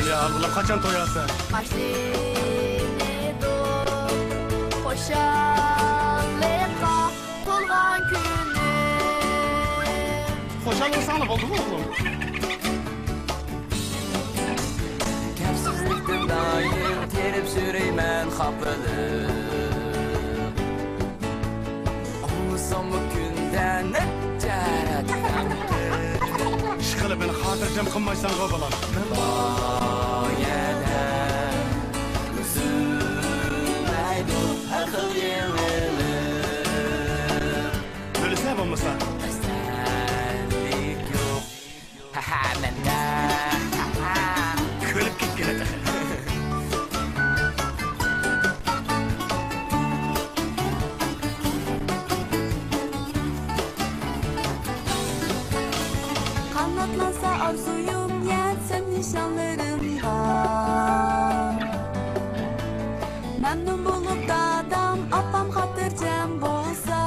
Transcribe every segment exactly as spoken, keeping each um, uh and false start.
يا ئاللا، قاچان توياسەن؟ باشلىنىدۇ خۇشاللىققا تولغان كۈنۈم. خۇشاللىنساڭلا بولدىغۇ، ئوغلۇم. كەپسىزلىكتىن دائىم تېرىپ سۈرىمەن خاپىلىق. ئاڭلىسام بۇ كۈندە نەچچە رەت. ئىشقىلىپ مېنى خاتىرجەم قىلمايسەنغۇ، بالام. غايەدە ئۈزۈلمەيدۇ ھەر خىل يېڭىلىق. بىلىسەن بولمىسا. تەسەللىك يوق. ھەھە، مەندە. كۈلۈپ كەتكىلى تېخى. قاناتلانسا ئارزۇيۇم، يەتسەم نىشانلىرىمغا. مەمنۇن بولۇپ دادام، ئاپام خاتىرجەم بولسا.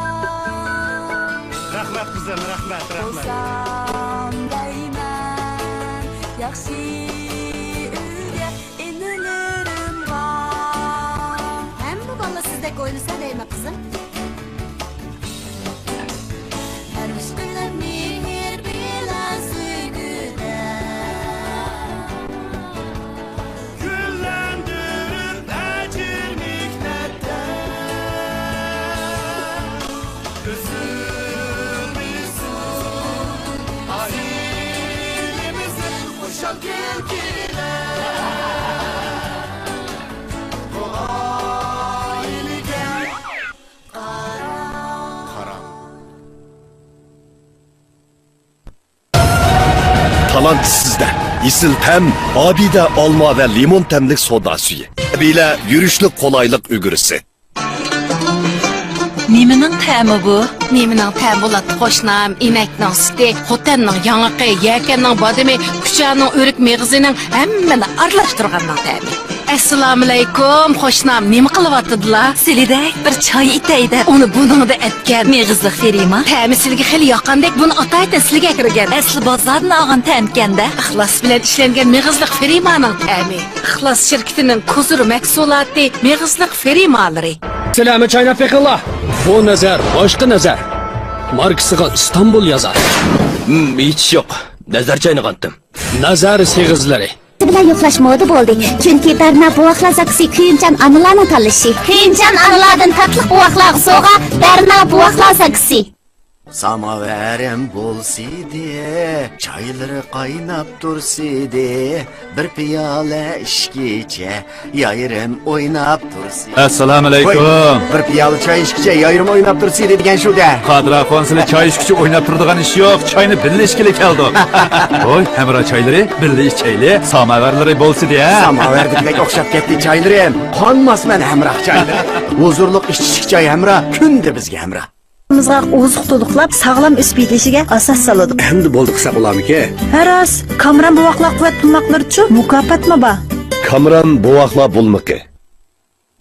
رەھمەت قىزىم، رەھمەت، رەھمەت. بولسام دەيمەن ياخشى ئۆيگە ئىنىلىرىمغا. ھەممە بالا سىزدەك ئويلىسا دەيمەن قىزىم. ھەر ئىشقىلىپ مېھىر بىلەن سۆيگۈدە گۈللەندۈرۈپ ئەجىر مېھنەتتە. ئۈزۈلمىسۇن ئائىلىمىزدىن خۇشال كۈلكىلەر. بۇ ئائىلىگە قاراڭ. تالانت سىزدە. ئېسىل تەم، ئابىدە ئالما ۋە لىمون تەملىك سودا سۈيى. ئابىدە يۈرۈشلۈك قولايلىق ئۈگرىسى. نېمىنىڭ تەمى بۇ؟ نېمىنىڭ تەمى بولاتتى، قوشنام؟ ئىنەكنىڭ سۈتى، خوتەننىڭ ياڭىقى، يەكەننىڭ بادىمى، كۇچانىڭ ئۆرۈك مېغىزىنىڭ ھەممىنى ئارىلاشتۇرغاننىڭ تەمى. ئەسسالامۇئەلەيكۇم، قوشنام، نېمە قىلىۋاتىدىلا؟ سىلىدەك بىر چاي ئىتەي دەپ، ئۇنى بۇنىڭدا ئەتكەن مېغىزلىق فېرىما. تەمى سىلىگە خېلى ياققاندەك، بۇنى ئاتايىتەن سىلىگە ئەكىرگەن. ئەسلى بازاردىن ئالغان تەمكەندە. ئىخلاس بىلەن ئىشلەنگەن مېغىزلىق فېرىمانىڭ تەمى. ئىخلاس شىركىتىنىڭ كۇزۇر مەھسۇلاتى، مېغىزلىق فېرىمالىرى. سىلەرمۇ چايناپ بېقىڭلار. بۇ نەزەر، باشقا نەزەر. ماركىسىغا ئىستانبۇل يازار. ھىم، ھېچ يوق. نەزەر چاينىغانتىم. نەزەر سېغىزلىرى. بىلەن يوقلاش مودا بولدى. چۈنكى بەرنا بوۋاقلار زاكىسى كۆيۈمچان ئانىلارنىڭ تاللىشى. كۆيۈمچان ئانىلاردىن تاتلىق بوۋاقلارغا سوۋغا، بەرنا بوۋاقلار زاكىسى. ساماۋارىم بولسىدى، چايلىرى قايناپ تۇرسىدى، بىر پىيالە ئىچكىچە يايرىم ئويناپ تۇرسىدى. ئەسسالامۇئەلەيكۇم. ۋاي، بىر پىيالە چاي ئىچكىچە يايرىم ئويناپ تۇرسىدى دېگەن شۇ-دە. قادىر ئاخۇن، سىلى چاي ئىچكۈچە ئويناپ تۇرىدىغان ئىش يوق، چاينى بىللە ئىچكىلى كەلدۇق. ھوي، ھەمراھ چايلىرى، بىللە ئىچەيلى، ساماۋارلىرى بولسىدى، ھە؟ ساماۋاردىكىدەك ئوخشاپ كەتتى چايلىرىم. قانماسمەن ھەمراھ چايلىرى. ھۇزۇرلۇق ئىچىشلىك چاي ھەمراھ، كۈندە بىزگە ھەمراھ. ئوزۇق تولۇقلاپ، ساغلام ئۆسۈپ يېتىلىشىگە ئاساس سالىدۇ. ئەمدى بولدى قىلساق بولارمىكىن؟ ھە راست، كامران بوۋاقلار قۇۋۋەت تۇماقلىرىچۇ مۇكاپاتمۇ بار. كامران بوۋاقلار بولمىقى.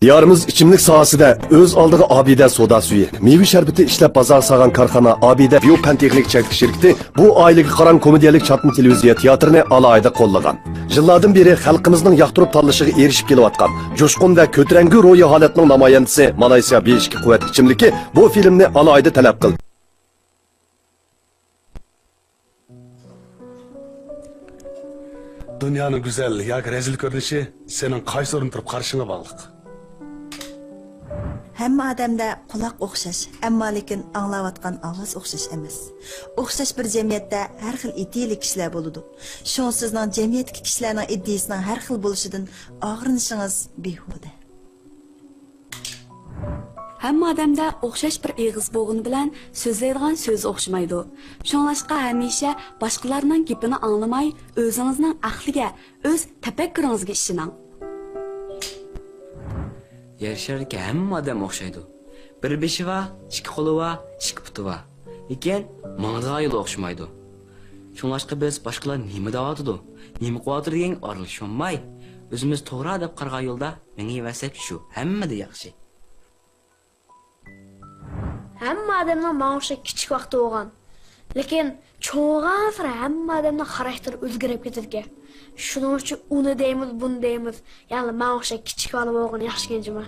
دىيارىمىز ئىچىملىك ساھەسىدە ئۆز ئالدىغا ئابىدە سودا سۈيى، مېۋە شەربىتى ئىشلەپ بازارغا سالغان كارخانا ئابىدە بىيو پەن تېخنىكا چەكلىك شىركىتى بۇ ئائىلىگە قاراڭ كومېدىيەلىك چاتما تېلېۋىزىيە تىياتىرىنى ئالاھىدە قوللىغان. يىللاردىن بېرى خەلقىمىزنىڭ ياقتۇرۇپ تاللىشىغا ئېرىشىپ كېلىۋاتقان جۇشقۇن ۋە كۆتۈرەڭگۈ روھىي ھالەتنىڭ نامايەندىسى مالايسىيا بى ئىككى قۇۋۋەت ئىچىملىكى بۇ فىلىمنى ئالاھىدە تەلەپ قىلدى. دۇنيانىڭ گۈزەل ياكى رەزىل كۆرۈنۈشى سېنىڭ قايسى ئورۇندا تۇرۇپ قارىشىڭغا باغلىق. ھەممە ئادەمدە قۇلاق ئوخشاش، ئەمما لېكىن ئاڭلاۋاتقان ئاۋاز ئوخشاش ئەمەس. ئوخشاش بىر جەمئىيەتتە ھەر خىل ئىدىيىلىك كىشىلەر بولىدۇ. شۇڭا سىزنىڭ جەمئىيەتتىكى كىشىلەرنىڭ ئىدىيىسىنىڭ ھەر خىل بولۇشىدىن ئاغرىنىشىڭىز بىھۇدە. ھەممە ئادەمدە ئوخشاش بىر ئېغىز بولغىنى بىلەن سۆزلەيدىغان سۆزى ئوخشىمايدۇ. شۇڭلاشقا ھەمىشە باشقىلارنىڭ گېپىنى ئاڭلىماي، ئۆزىڭىزنىڭ ئەقلىگە، ئۆز تەپەككۇرىڭىزگە ئىشىنىڭ. يەر شارىدىكى ھەممە ئادەم ئوخشايدۇ. بىر بېشى بار، ئىككى قولى بار، ئىككى پۇتى بار. لېكىن ماڭىدىغان يولى ئوخشىمايدۇ. شۇڭلاشقا بىز باشقىلار نېمە دەۋاتىدۇ، نېمە قىلىۋاتىدۇ دېگەنگە ئارىلىشىۋالماي، ئۆزىمىز توغرا دەپ قارىغان يولدا مېڭىۋەرسەك شۇ ھەممىدىن ياخشى. ھەممە ئادەمنىڭ ماڭا ئوخشاش كىچىك ۋاقتى بولغان. لېكىن چوڭىغانسېرى ھەممە ئادەمنىڭ خاراكتېرى ئۆزگىرىپ كېتىدىكەن. شۇنىڭ ئۈچۈن ئۇنى دەيمىز، بۇنى دەيمىز. يەنى ماڭا ئوخشاش كىچىك بالا بولغىنى ياخشىكەن جۇما.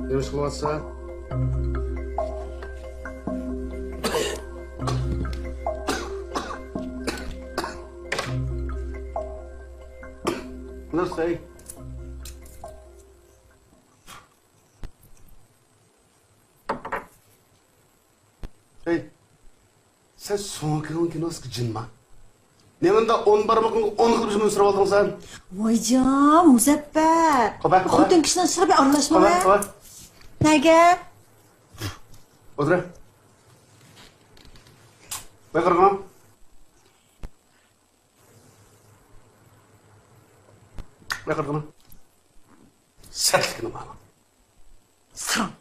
نېمە ئىش قىلىۋاتىسەن؟ نەرسە؟ ھەي، سەن سوڭكىنىڭ كىنوسىغا جىنما؟ نېمانداق ئون بارمىقىڭغا ئون خىل بىزمۇ سۈرۈۋالدىڭ سەن؟ ۋايجان، مۇزەپپەر! قوبە، قوبە. خوتۇن كىشىنىڭ ئىشىغا بىر ئارىلاشما. قوبە، قوبە. نەگە؟ ئولتۇر. بەك قارىغىنا. بەك قارىغىنا. سەتلىكىنى ماڭا. ساڭ.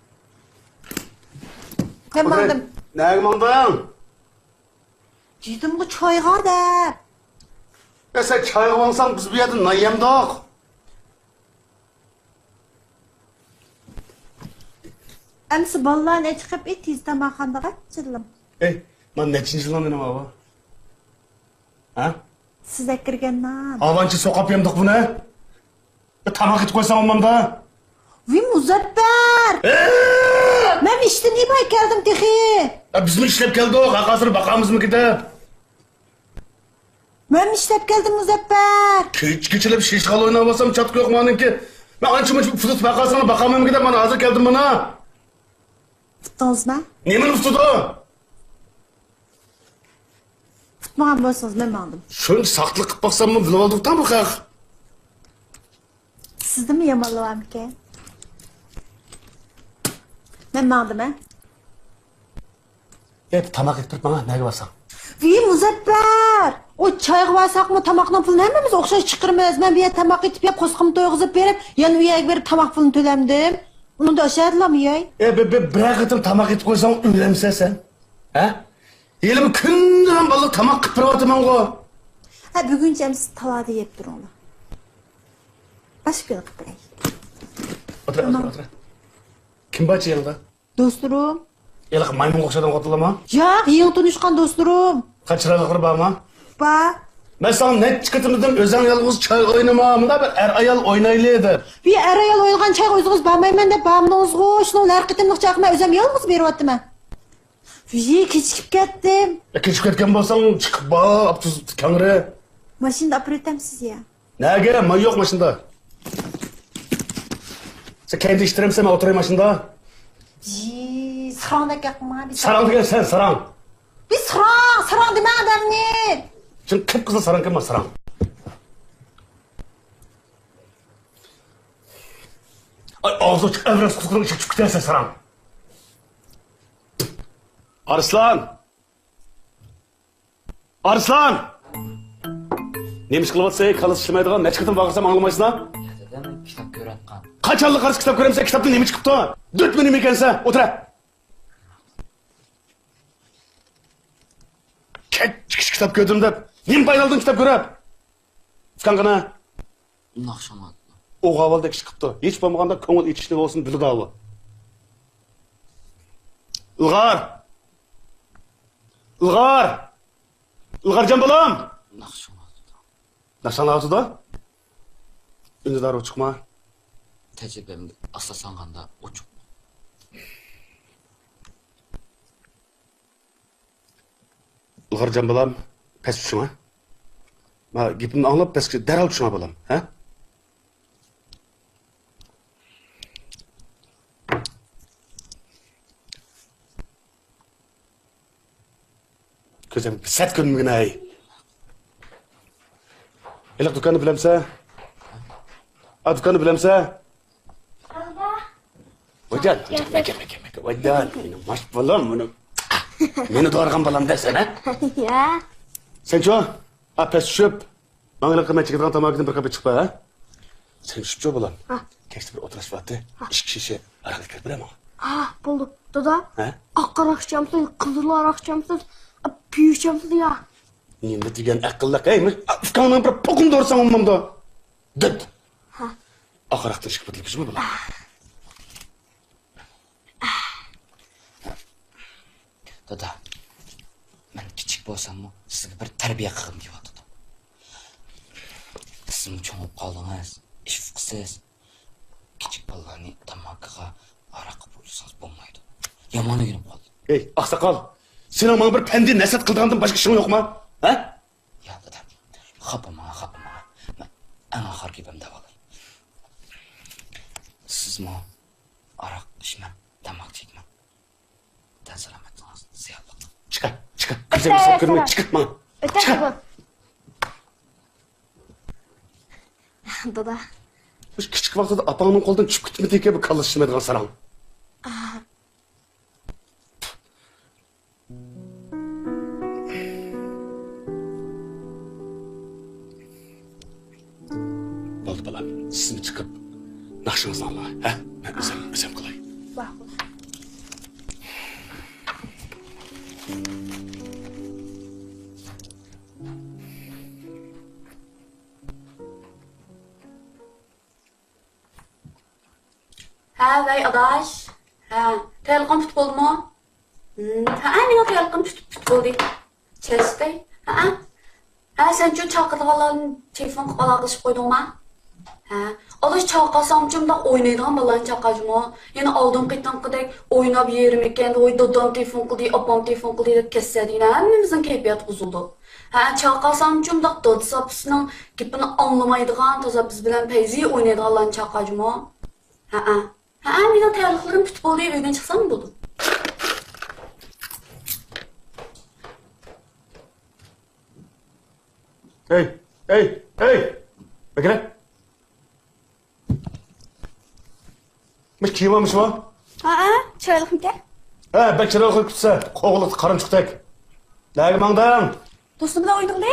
مەن ماڭدىم. نەگە ماڭدىڭ؟ دېدىمغۇ چايغا دەپ. يا، سەن چايغا ماڭساڭ، بىز بۇ يەردە نان يەمدۇق. ئەمسە بالىلارنى چىقىپ ئېيت، تېز تاماقخانىغا چىللىم. ئەي، مانا نەچچىنچى يىلىڭ مېنىڭ ئاۋۇ؟ ھە؟ سىز ئەكىرگەن نان. ئاۋانچە سوقاپ يەمدۇق بۇنى. تاماق ئېتىپ قويساڭ بولمامدا؟ ۋى مۇزەپپەر! ئە! مەن ئىشتىن نېماي كەلدىم تېخى. ئە، بىزمۇ ئىشلەپ كەلدۇق، ھازىر باقامىزمىكى دەپ. مەن ئىشلەپ كەلدىم مۇزەپپەر. كېچە كېچىلەپ شېشقال ئويناۋالسام چاتىقى يوق مانىڭكى. مەن ئانچە مۇنچە پۇل ئۇتۇپ باقالساڭلار باقامەنمىكى دەپ مانا ھازىر كەلدىم مانا. ئۇتتىڭىزمۇ؟ نېمىنى ئۇتىدۇ؟ ئۇتمىغان بولسىڭىز، مەن ماڭدىم. شۇنچە ساختىلىق قىلىپ باقساممۇ، بىلىۋالدۇق تاڭ بۇ خەق. سىزدىنمۇ يامانلىۋارمىكىن؟ مەن ماڭدىم، ھە؟ يە، تاماق ئېتىپ بېرىپ ماڭا، نەگە بارساڭ. ۋى مۇزەپپەر! ئۇ چايغا بارساقمۇ، تاماقنىڭ پۇلىنى ھەممىمىز ئوخشاش چىقىرىمىز. مەن بۇ يەردە تاماق ئېتىپ يەپ، قورسىقىمنى تويغۇزۇپ بېرىپ، يەنە ئۇ يەرگە بېرىپ تاماق پۇلىنى تۆلەمدىم. ئۇنىڭدا ئاشۇ يەردىلا يەي. ئە، بىر، بىر، بىرەر قېتىم تاماق ئېتىپ قويساڭ ئۆلەمسەن سەن. ھە؟ ھېلىمۇ كۈندىن بالىلىق تاماق قىلىپ بېرىۋاتىمەنغۇ. ھە، بۈگۈنچە ئەمسە تالادا يەپ تۇرۇڭلار. باشقا كۈنى قىلىپ بېرەي. ئولتۇر، ئولتۇر، ئولتۇر. كىم بار يېنىڭدا؟ دوستلىرىم. ھېلىقى مايمۇنغا ئوخشايدىغان خوتۇنلارمۇ؟ ياق، يېڭى تونۇشقان دوستلىرىم. قاچا چىرايلىقلىرى بارمۇ؟ بار. مەن ساڭا نەچچە قېتىم دېدىم، ئۆزۈڭ يالغۇز چاي ئوينىما، مۇنداق بىر ئەر-ئايال ئوينايلى دەپ. بىر ئەر-ئايال ئوينىغان چايغا ئۆزىڭىز بارمايمەن دەپ بارمىدىڭىزغۇ، شۇنىڭ ھەر قېتىملىق چاقما ئۆزۈم يالغۇز بېرىۋاتىمەن. ۋىي، كېچىكىپ كەتتىم. يا، كېچىكىپ كەتكەن بولساڭ، چىقىپ بار، ئاپتوبۇس كەڭرى. ماشىنىدا ئاپىرىۋېتەمسىز يا؟ نەگە؟ ماي يوق ماشىنىدا. سەن كەينىدە ئىشتىرەمسەن، مەن ئولتۇراي ماشىنىدا. ۋىي، ساراڭدەك گەپ قىلما، بىز. ساراڭ دېگەن سەن، ساراڭ. بىز ساراڭ، ساراڭ دېمە ئادەمنى. سەن قىپقىزىل ساراڭكەن، مانا ساراڭ. ئاي، ئاغزى ئوچۇق ئەۋرەز قۇتۇقنىڭ ئىچىگە چۈشۈپ كېتەرسەن، ساراڭ. ئارسلان! ئارسلان! نېمە ئىش قىلىۋاتىسەن، كاللىسى ئىشلىمەيدىغان؟ نەچچە قېتىم ۋارقىرىسام ئاڭلىمايسىنا؟ يا دادا، مەن كىتاب كۆرۈۋاتقان. قاچانلا قارىسا كىتاب كۆرەمسەن، كىتابتا نېمە چىقىپتۇ؟ دۈتمۇ نېمە ئىكەنسەن؟ ئولتۇر! كەچ چىقىش كىتاب كۆردۈم دەپ، نېمە پايدا ئالدىڭ كىتاب كۆرۈپ؟ ئۇكاڭ قانا؟ ناخشا ئاڭلاۋاتىدۇ. ئوغۇل بالىدەك ئىش قىپتۇ. ھېچ بولمىغاندا كۆڭۈل ئېچىشنى بولسۇن بىلىدۇ ئاۋۇ. ئىلغار! ئىلغار! ئىلغارجان بالام! ناخشا ئاڭلاۋاتىدۇ. ناخشا ئاڭلاۋاتىدۇ؟ ئۈندىدار ئوچۇقما؟ تەجرىبەمگە ئاساسلانغاندا ئوچۇق. ئىلغارجان بالام، پەس چۈشۈڭە. ما گېپىمنى ئاڭلاپ، پەسكە دەرھال چۈشۈڭە بالام، ھە؟ كۆزۈم سەت كۆرمىگىن ھەي. ھېلىقى دۇكاننى بىلەمسە؟ ئا، دۇكاننى بىلەمسە؟ ۋايجان، ۋايجان، مەكە، مەكە، مەكە، ۋايجان، مېنىڭ ماش بالام، مېنىڭ، مېنى دورىغان بالام دە سەن، ھە؟ يا. سەنچۇ؟ ئا، پەس چۈشۈپ، ماڭا ھېلىقى مەن چېكىدىغان تاماكىدىن بىر قاپەت چىقىپ بەر، ھە؟ سەن چۈشۈپچۇ بالام؟ ھە. كەچتە بىر ئولتۇرۇش بارتى. ھە. ئىككى شېشە ھاراق ئەكىرىپ بېرە ماڭا. ھە، بولدى. دادا، ھە؟ ئاق ھاراق ئىچەمسىز، قىزىل ھاراق ئىچەمسىز، پىۋا ئىچەمسىز يا؟ نېمە دېگەن ئەقىللىق، ھەي، مۇ-، ئۇكاڭنىڭ بىر پوقۇنى ئۇرساڭ بولمامدۇ؟ دەپ. ھە. ئاقاراقتىن ئىچكۈپ ئۆتۈلگۈچىمۇ بۇلار؟ دادا، مەن كىچىك بولساممۇ سىزگە بىر تەربىيە قىلغۇم كېلىۋاتىدۇ. سىزمۇ چوڭ بولۇپ قالدىڭىز، ئىش ئۇقىسىز. كىچىك بالىلارنى تاماكىغا، ھاراققا بۇيرۇسىڭىز بولمايدۇ. يامان ئۆگىنىپ قالدىم. ھەي، ئاقساقال، سېنىڭ ماڭا بىر پەندىي نەسىھەت قىلىدىغاندىن باشقا ئىشىڭ يوقما؟ ھە؟ ياق، دادام. خاپا ماڭا، خاپا ماڭا. مەن ئەڭ ئاخىرقى گېپىمنى دەۋالاي. سىزمۇ ھاراق ئىچمەڭ، تاماكا چەكمەڭ. تەن سالامەتلىكىڭىز زىيانلىق. چىقە، چىقە. كۆزۈمگە سەل كۆرمەي چىقە ماڭا. ئۆتەي چىقە. دادا. مۇشۇ كىچىك ۋاقتىدا ئاپاڭنىڭ قولىدىن چۈشۈپ كەتمىدىكەن بۇ كاللا ئىشلىمەيدىغان ساراڭ. بولدى بالام، سىزمۇ چىقىپ ناخشىڭىزنى ئاڭلاڭ، ھە؟ مەن ئۆزۈم، ئۆزۈم قىلاي. ھە، ۋەي ئاداش. ھە، تەييارلىقىڭ پۈتۈپ بولدىمۇ؟ ھە، مېنىڭ تەييارلىقىم پۈتۈپ، پۈتۈپ بولدى. چەشتەي. ھە. ھە، سەنچۇ چاقىرىدىغانلارنى تېلېفون قىلىپ ئالاقىلىشىپ قويدۇڭما؟ ھە. ئاداش چاقىرسامچۇ مۇنداق ئوينايدىغان بالىلارنى چاقىرجۇمۇ؟ يەنە ئالدىنقى قېتىمقىدەك ئويناپ يېرىمىكەن، ۋوي دادام تېلېفون قىلدى، ئاپام تېلېفون قىلدى دەپ كەتسە دېگىنە ھەممىمىزنىڭ كەيپىياتى بۇزۇلىدۇ. ھە، چاقىرسامچۇ مۇنداق دادىسى ئاپىسىنىڭ گېپىنى ئاڭلىمايدىغان، تازا بىز بىلەن پەيزى ئوينايدىغانلارنى چاقىرجۇمۇ؟ ھەئە. ھەئە، مېنىڭ تەييارلىقلىرىم پۈتۈپ بولدى، ئۆيدىن چىقسام بولىدۇ. ھەي، ھەي، ھەي! بەكرە! مۇشۇ كىيىم ئالمىشىمۇ؟ ھەئە، چىرايلىقمىكەن؟ ھە، بەك چىرايلىق قىلىپ كۈتسە، قوغلىقتا قارانچۇقتەك. نەگە ماڭدىڭ؟ دوستۇم بىلەن ئوينىغىلى.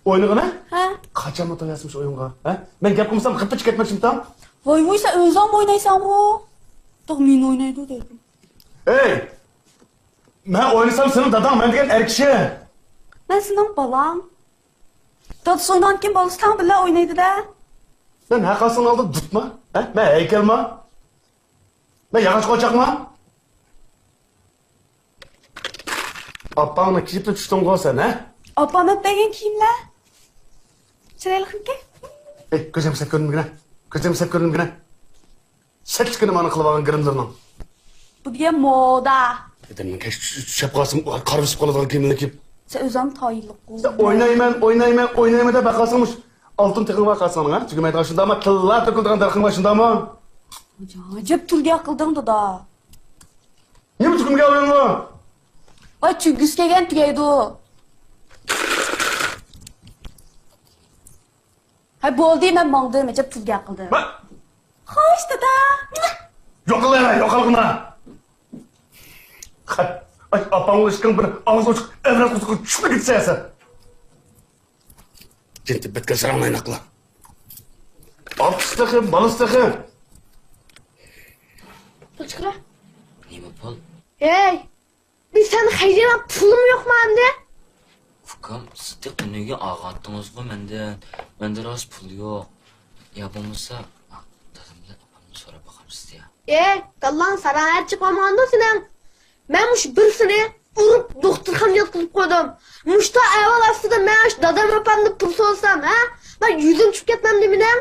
ئوينىغىنى؟ ھە. قاچانمۇ توياسىز مۇشۇ ئويۇنغا؟ ھە؟ مەن گەپ قىلمىسام غىپپا چىقىپ كەتمەكچىمىتىڭ؟ ۋاي ۋاي، سەن ئۆزۈڭ ئوينايسەنغۇ. توق مېنى ئوينايدۇ دەيدۇ. ھەي! مەن ئوينىسام سېنىڭ داداڭ مەن دېگەن ئەر كىشى. مەن سېنىڭ بالاڭ. دادىسى ئوينىغاندىكىن بالىسى بىلەن بىللە ئوينايدۇ-دە. مەن ھەققاسىڭ ئالدىدا دۇتما؟ ھە؟ مەن ھەيكەلما؟ مەن ياغاچ قوچاقما؟ ئاپاڭنى كىيىپلا چۈشتۈڭغۇ سەن، ھە؟ ئاپام ئەپ بەرگەن كىيىملەر. چىرايلىقمىكەن؟ ئەي، كۆزۈمگە سەت كۆرۈنمىگىنە. كۆزۈمگە سەت كۆرۈنمىگىنە. سەتلىكىنى مانا قىلىۋالغان گىرىملىرىنىڭ. بۇ دېگەن مودا. دادامنىڭ كەچ چۈشەپ قالسىمۇ قارا بېسىپ قالىدىغان كىيىملىرىنى كىيىپ. سەن ئۆزۈڭ تايىنلىق بول. سەن ئوينايمەن، ئوينايمەن، ئوينايمەن دەپ باقالساڭمۇ ئالتۇن تېغىڭ بار قالساڭ، ھە؟ تۈگىمەيدىغان شۇنداقمۇ؟ تىللا تۆكۈلىدىغان دەرىخىڭ بار شۇنداقمۇ؟ ئاجايىپ تۈلگە قىلدىڭ دادا. نېمە تۈگىمىگەن ئويۇنغۇ؟ ۋاي، تۈگىسى كەلگەن تۈگەيدۇ. ھەي، بولدى، مەن ماڭدىم، ئەجەب تۈلگە قىلدىم. مە- خوش، دادا. يوقال، يوقالغىنا. ئاي، ئاپاڭ ئىشقىڭ بىر ئاغزى ئوچۇق ئەۋرەت قۇسۇقى چۈشۈپ كېتىسەن سەن. جىنتىپ بەتكە ساراڭلايناقلا. ئاپىسى تېخى، بالىسى تېخى. پۇل چىقىرە. نېمە پۇل؟ ھەي، بىز سەن خەجلەيدىغان پۇلمۇ يوقما ئەمدى؟ ئۇكام، سىدىق تۈنۈگۈن ئالغانتىڭىزغۇ مەندىن. مەندە راست پۇل يوق. يا بولمىسا، دادام بىلەن ئاپامدىن سوراپ باقامسىز يا. ئەي، كاللاڭ ساراڭ ئەرچىق بولمىغاندۇ سېنىڭ؟ مەن مۇشۇ بىرسىنى ئۇرۇپ دوختۇرخانىغا ياتقۇزۇپ قويدۇم. مۇشتا ئەھۋال ئاستىدا مەن ئاشۇ دادام ئاپامدىن پۇل سورىسام، ھە؟ مەن يۈزۈم چۈشۈپ كەتمەمدۇ مېنىڭ؟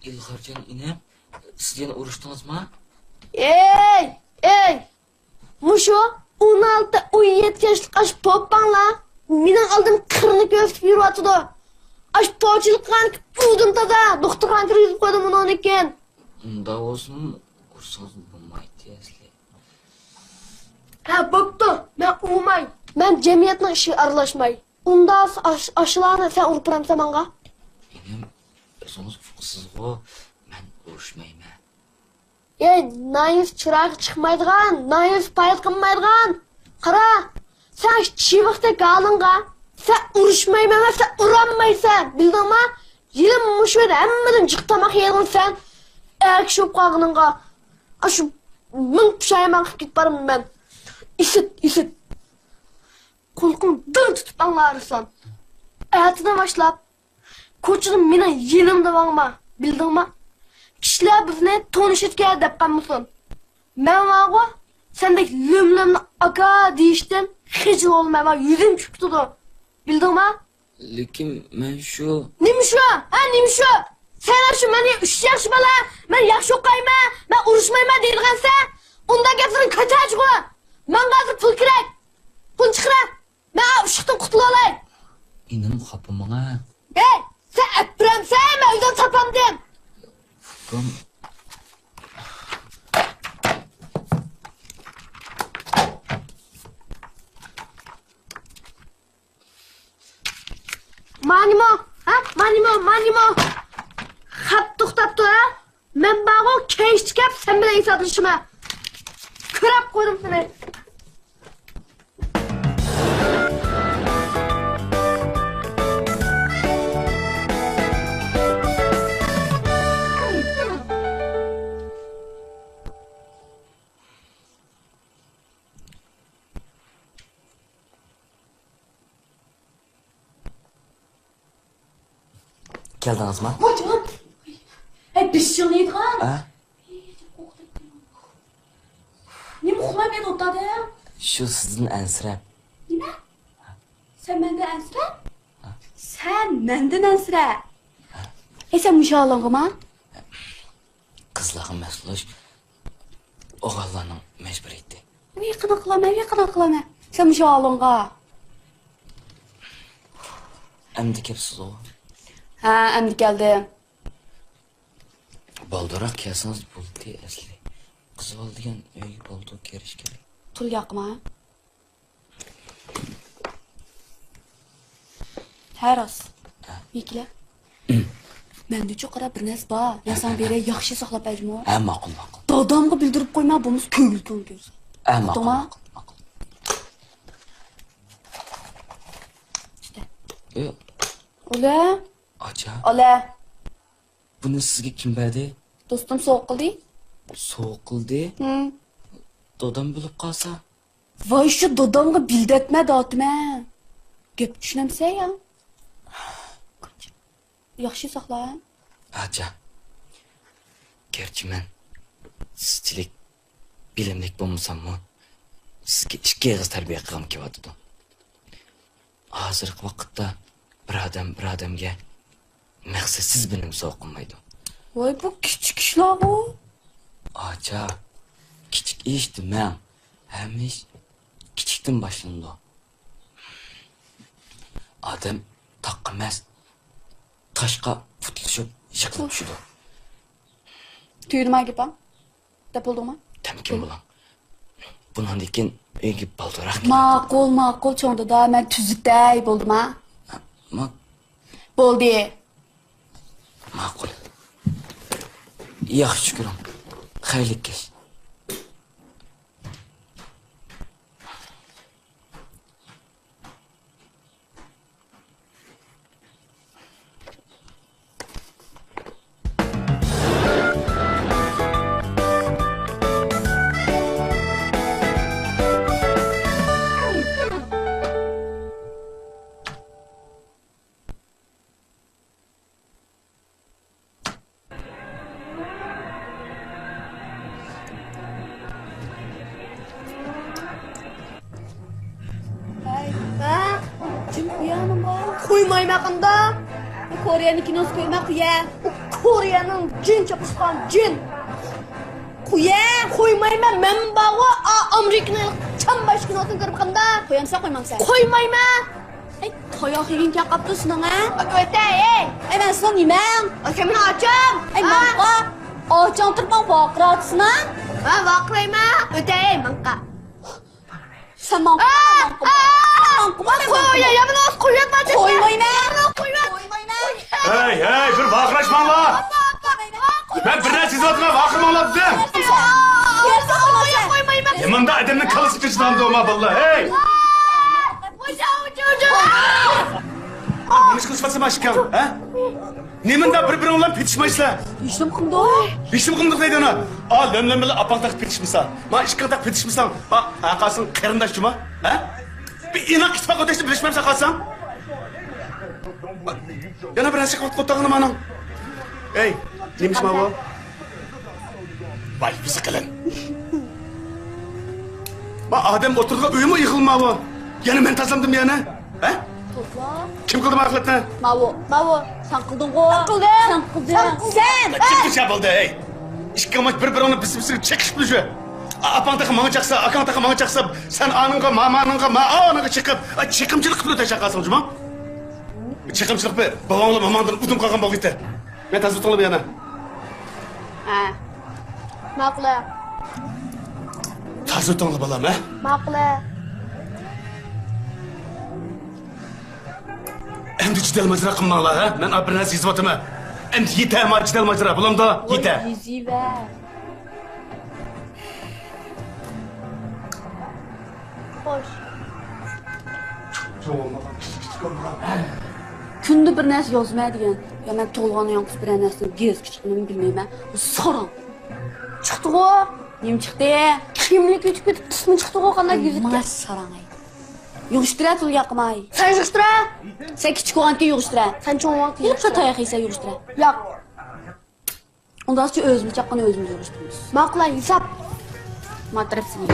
ئىلغارجان ئىنىم، سىز يەنە ئۇرۇشتىڭىزما؟ ئەي، ئەي! مۇشۇ ئون ئالتە، ئون يەتتە ياشلىق ئاشۇ پوپاڭلار مېنىڭ ئالدىمدا قىرىنى كۆرسىتىپ يۈرۈۋاتىدۇ. ئاشۇ پوچىلىق قىلغان ئۇدۇم تازا دوختۇرخانىغا كىرگۈزۈپ قويدۇم ئۇنىڭدىن كېيىن. ئۇنداق بولسىمۇ ئۇرسىڭىز بولمايتتى ئەسلى. ھە، بوپتۇ، مەن ئۇرماي. مەن جەمئىيەتنىڭ ئىشىغا ئارىلاشماي. ئۇنداق ئاش-، ئاشۇلارنى سەن ئۇرۇپ بېرەمسەن ماڭا؟ ئىنىم، ئۆزىڭىز ئۇقىسىزغۇ، مەن ئۇرۇشمايمەن. ئەي، نايىس چىراغ چىقمايدىغان، نايىس پايدا قىلمايدىغان. قارا، سەن چىۋىقتەك ھالىڭغا، سەن ئۇرۇشمايمەن، سەن ئۇرالمايسەن، بىلدىڭما؟ يىلىم مۇشۇ يەردە ھەممىدىن جىق تاماق يەيدىغان سەن. ئەر كىشى بولۇپ قالغىنىڭغا، ئاشۇ مىڭ پۇشايمان قىلىپ كېتىپ بارىمەن مەن. ئىسىت، ئىسىت. قۇلىقىڭ دىڭ تۇتۇپ ئاڭلا، ئارسلان. ئەتىدىن باشلاپ كوچىدا مېنىڭ يېنىمدا ماڭما، بىلدىڭما؟ كىشىلەر بىزنى تونۇشىدىكەن دەپ قالمىسۇن. مەن بارغۇ، سەندەك لۆم-لۆمنى ئاكا دېيىشتىن خىجىل بولىمەن، مانا يۈزۈم چۈشۈپ كېتىدۇ. بىلدىڭما؟ لېكىن مەن شۇ. نېمە شۇ؟ ھە، نېمە شۇ؟ سەن شۇ مەن ئۈچ ياخشى بالا، مەن ياخشى ئوقۇيمەن، مەن ئۇرۇشمايمەن دەيدىغانسەن. ئۇنداق گەپلىرىڭ كۆتەرچىغۇ. ماڭا ھازىر پۇل كېرەك. پۇل چىقىرە. مەن ئۇششۇقتىن قۇتۇلالاي. ئىنىم، خاپىماڭا. ھەي، سەن ئەپپىرەمسەن، مەن ئۆزۈم تاپامدىم. خاپام. مانىمۇ، ھە؟ مانىمۇ، مانىمۇ. خەپ توختاپتۇ، ھە؟ مەن بارغۇ، كەچتە كەپ سەن بىلەن ھېسابلىشىمەن. كۆرۈپ قويدۇم سېنى. كەلدىڭىزما؟ ۋاي جان! ھەي، بېشىڭنى يەيدىغان! ھە؟ نېمە ئۇخلاپ ياتىدىڭ؟ شۇ سىزدىن ئەنسىرەپ. نېمە؟ سەن مەندىن ئەنسىرە؟ ھە. سەن مەندىن ئەنسىرە! ھەي، سەن مۇشۇ ھالىڭغىما؟ قىزلارغا مەست بولۇش ئوغۇللارنىڭ مەجبۇرىيىتى. ۋىي، قانداق قىلامەن، ۋىي، قانداق قىلامەن؟ سەن مۇشۇ ھالىڭغا. ئەمدى كەپسىزغۇ؟ ھە، ئەمدى كەلدىم. بالدۇرراق كەلسىڭىز بولدى ئەسلى. قىز بالا دېگەن ئۆيگە بالدۇر كىرىش كېرەك. تۇل ياقما؟ ھە، راست. ھە. يېكىلە. مەندىچۇ قارا بىر نەرسە بار. مەن ساڭا بېرەي، ياخشى ساقلاپ ئەجمۇ. ھە، ماقۇل، ماقۇل. دادامغا بىلدۈرۈپ قويما، بولمىسا كۆڭۈل كۆڭۈل كۆرسە. ھە، ماقۇل، ئۇقتۇڭما؟ ماقۇل، ماقۇل. ئىشتە. ياق. ئۇلە. ئاچا. ئۇلە. بۇنى سىزگە كىم بەردى؟ دوستۇم سوۋغا قىلدى. سوۋغا قىلدى؟ ھىم. دادام بىلىپ قالسا؟ ۋاي، شۇ دادامغا بىلدەتمە داتىمەن. گەپ چۈشىنەمسەن يا؟ ياخشى ساقلا. ئاچا، گەرچە مەن سىزچىلىك بىلىملىك بولمىساممۇ، سىزگە ئىككى ئېغىز تەربىيە قىلغۇم كېلىۋاتىدۇ. ھازىرقى ۋاقىتتا بىر ئادەم بىر ئادەمگە مەقسەتسىز بىر نېمە سوۋغا قىلمايدۇ. ۋاي، بۇ كىچىك ئىشلارغۇ. ئاچا، كىچىك ئىش دېمەڭ. ھەممە ئىش كىچىكتىن باشلىنىدۇ. ئادەم تاغقا ئەمەس، تاشقا پۇتلىشىپ يىقىلىپ چۈشىدۇ. تۈگىدىما گېپىڭ؟ دەپ بولدۇڭما؟ تەمكىن بولۇڭ. بۇنىڭدىن كېيىن ئۆيگە بالدۇرراق كېلىڭ. ماقۇل، ماقۇل، چوڭ دادا، مەن تۈزىتەي، بولدىما؟ ما- بولدى. ماقۇل. ياخشى كۆرۈڭ. خەيرلىك كەچ. ھەي، ھە؟ جىم قويامىغۇ؟ قويمايمەن قانداق؟ كورېيەنىڭ كىنوسى قويما، قويە. كورېيەنىڭ جىن چاپلىشقان جىن. قويە. قويمايمەن، مەن بارغۇ، ئا، ئامېرىكىنىڭ چامباش كىنوسىنى كۆرۈپ قانداق؟ قويامسەن، قويمامسەن؟ قويمايمەن. ئەي، تاياق يېگۈڭ كەپ قاپتۇ سېنىڭ، ھە؟ ئۆتەي، ئەي! ئەي، مەن سېنى يېمەڭ! ئەي، سەن مېنىڭ ئاچام! ئەي، ھە؟ ماڭقا! ئاچاڭ تۇرۇپ ماڭا ۋارقىراۋاتىسەن، ھە؟ ھە، ۋارقىرايمەن. ئۆتەي، ئەي، ماڭقا! سەن ماڭقا، ئە! ماڭقا، ئە! ماڭقا، ماڭقا! قوي، يا، يا، مېنى قويۇۋەتمە! قويمايمەن! قويمايمەن! ھەي، ھەي، بىر ۋارقىراشماڭلار! مەن بىر نەرسە يېزىۋاتىمەن، ۋارقىرىماڭلار دېدىم! قويمايمەن! نېمانداق ئادەمنىڭ كاللىسى كىرىشىدىغاندۇ ما بالىلار، ھەي! نېمە ئىش قىلىشىۋاتىسەن ما ئىككىڭ، ھە؟ نېمانداق بىر-بىرىڭ بىلەن پېتىشمايسىلەر؟ ھېچنېمە قىلمىدۇق. ھېچنېمە قىلمىدۇق دەيدۇ ئانا. ئا، لۆم-لۆم بىلەن ئاپاڭ تاق پېتىشمىسا، ما ئىككىڭ تاق پېتىشمىساڭ، ئا، ھەققاسىڭ قېرىنداشچىما، ھە؟ بىر ئىناق ئىتتىپاق ئۆتەشنى بىلىشمەمسەن قالساڭ. يەنە بىر نەرسە قىلىپ قويۇپتىغىنى مانا. ئەي، نېمە ئىش ماۋۇ؟ ۋاي، بىزى قىلىن. ما ئادەم ئولتۇرىدىغان ئۆيمۇ يىغىلماۋۇ. يەنە مەن تازىلامدىم يەنە. ھە؟ توسلا. كىم قىلدى ما خىلاتنى؟ ماۋۇ، ماۋۇ. سەن قىلدىڭغۇ. سەن قىلدىڭ. سەن قىلدىڭ. سەن. كىم كىچا بولدى، ھەي؟ ئىككىڭلار بىر-بىرىڭلار بىسىپ-بىسىپ چېقىشىپلا شۇ. ئاپاڭ تېخى ماڭا چاقسا، ئاكاڭ تېخى ماڭا چاقسا، سەن ئانىڭغا، مامانىڭغا، ما ئانىڭغا چېقىپ، چېقىمچىلىق قىلىپ ئۆتەشەك قالسىڭ جۇمۇ. چېقىمچىلىق بىر بوۋاڭلار ماماڭدىن ئۇدۇم قالغان بولغىيتى. مەن تازا تۇڭلىما يەنە. ھە. ماقۇل. تازا تۇڭلا بالام، ھە؟ ماقۇل. ئەمدى جېدەل ماجىرا قىلماڭلار، ھە؟ مەن بىر نەرسە يېزىۋاتىمەن. ئەمدى يېتە ما جېدەل ماجىرا، بولامدۇ؟ يېتە. يېزىۋەر. خوش. كۈندە بىر نەرسە يازىمەن دېگەن. يا مەن تۇغۇلغاندىن يانغۇز بىرەر نەرسىنىڭ گېزىتكە چىققىنىنى بىلمەيمەن. ساراڭ. چىقتىغۇ. نېمە چىقتى؟ كىملىك ئۆتۈپ كېتىپ قىسمى چىقتىغۇ، قانداق گېزىتكە؟ مانا ساراڭ ئاي. يىغىشتۇرە تۇل ياقماي. سەن يىغىشتۇرە. سەن كىچىك بولغانكەن يىغىشتۇرە. سەن چوڭ بولغانكەن يىغىشتۇرە. تاياق يېسە يىغىشتۇرە. ياق. ئۇنداقچە ئۆزىمىز چاققىنى ئۆزىمىز يىغىشتۇرىمىز. ماقۇل، ھېساب. ما تەرەپ سېنى.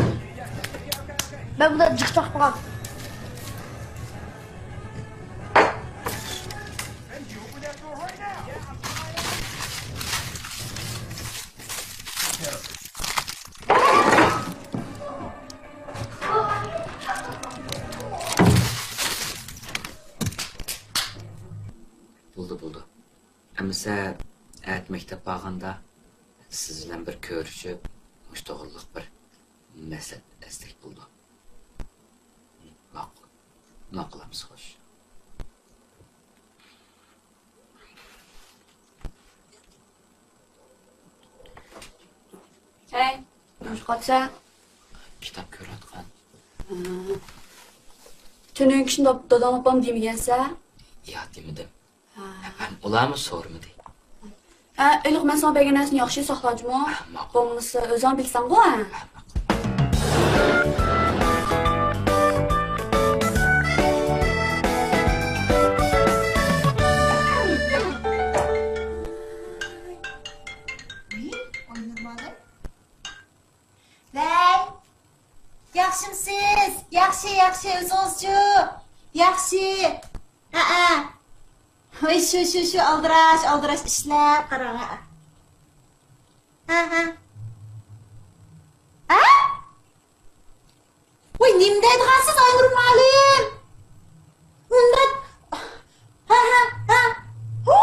مەن بۇنى جىق چاقمىغان. بولدى، بولدى. ئەمىسە، ئەتە مەكتەپ بارغاندا سىز بىلەن بىر كۆرۈشۈپ، مۇشۇ توغرىلىق بىر مەسلىھەت ئەتسەك بولىدۇ. ماقۇل. ماقۇل ئەمىسە، خوش. ھەي، نېمە قىلىۋاتىسەن؟ كىتاب كۆرۈۋاتقان. ھە. تۈنۈگۈن كۈشنى داداڭ ئاپام دېمىگەنسەن؟ ياق، دېمىدىم. ھە. ھەم ئۇلارمۇ سورىمىدى. ھە، ئىلىق مەن ساڭا بەرگەن نەرسىنى ياخشى ساقلاجمۇ؟ ھە، ماقۇل. بولمىسا ئۆزۈڭ بىلسەڭغۇ، ھە؟ ھە، ماقۇل. ۋەي، ياخشىمسىز؟ ياخشى، ياخشى، ئۆزىڭىزچۇ؟ ياخشى. ھەئە. ۋاي، شۇ، شۇ، شۇ، ئالدىراش، ئالدىراش ئىشلەپ قاراڭ، ھەئە. ھە، ھە. ھە؟ ۋاي، نېمە دەيدىغانسىز، ئاينۇر مۇئەللىم؟ ئۇنداق، ھە، ھە، ھە. ھو!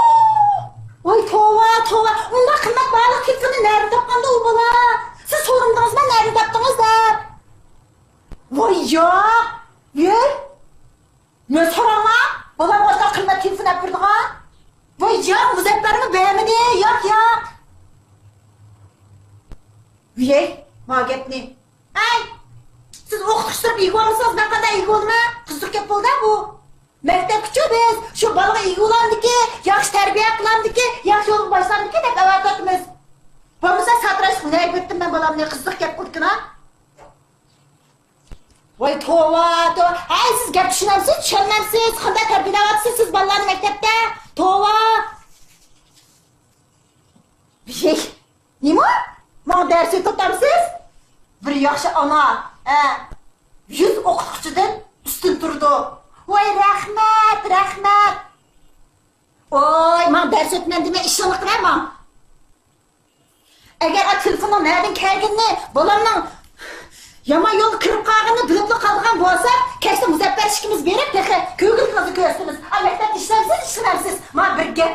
ۋاي، توۋا، توۋا. ئۇنداق قىممەت باھالىق تېلېفوننى نەدىن تاپقاندۇ ئۇ بالا؟ سىز سورىمىدىڭىزمۇ نەدىن تاپتىڭىز دەپ؟ ۋاي، ياق. يەي. مەن سوراڭا، بالام ئاشۇنداق قىممەت تېلېفون ئەپ بېرىدىغان. ۋاي، ياق، مۇزەپپەرمۇ بەرمىدى. ياق، ياق. يەي، ما گەپنى. ھەي، سىز ئوقۇتقۇچى تۇرۇپ ئىگە بولمىسىڭىز، مەن قانداق ئىگە بولىمەن؟ قىزىق گەپ بولدى بۇ. مەكتەپكىچۇ بىز شۇ بالىغا ئىگە بولامدىكى، ياخشى تەربىيە قىلامدىكى، ياخشى يولغا باشلامدىكى دەپ ئەۋەتىۋاتىمىز. بولمىسا ساتىراشلىق ھۈنەرگە ئۆتتۈم مەن بالامنى، قىزىق گەپ قىلدىكىنا. ۋاي توۋا، توۋا. ھەي، سىز گەپ چۈشىنەمسىز، چۈشەنمەمسىز؟ قانداق تەربىيەلەۋاتىسىز سىز بالىلارنى مەكتەپتە؟ توۋا. ھېي. نېمە؟ ماڭا دەرس ئۆتۈۋاتامسىز؟ بىر ياخشى ئانا، ھە، يۈز ئوقۇتقۇچىدىن ئۈستۈن تۇرىدۇ. ۋاي، رەھمەت، رەھمەت. ۋاي، ماڭا دەرس ئۆتىمەن دېمەي، ئىشىڭنى قىلە ماڭ. ئەگەر ئا تېلېفوننىڭ نەدىن كەلگىنىنى، بالامنىڭ يامان يولغا كىرىپ قالغىنىنى بىلىپلا قالىدىغان بولسا، كەچتە مۇزەپپەر ئىككىمىز بېرىپ، تېخى كۆگىلىك قىزنى كۆرسىتىمىز. ئا مەكتەپتە ئىشلەمسىز، ئىشلىمەمسىز؟ ماڭا بىر گەپ.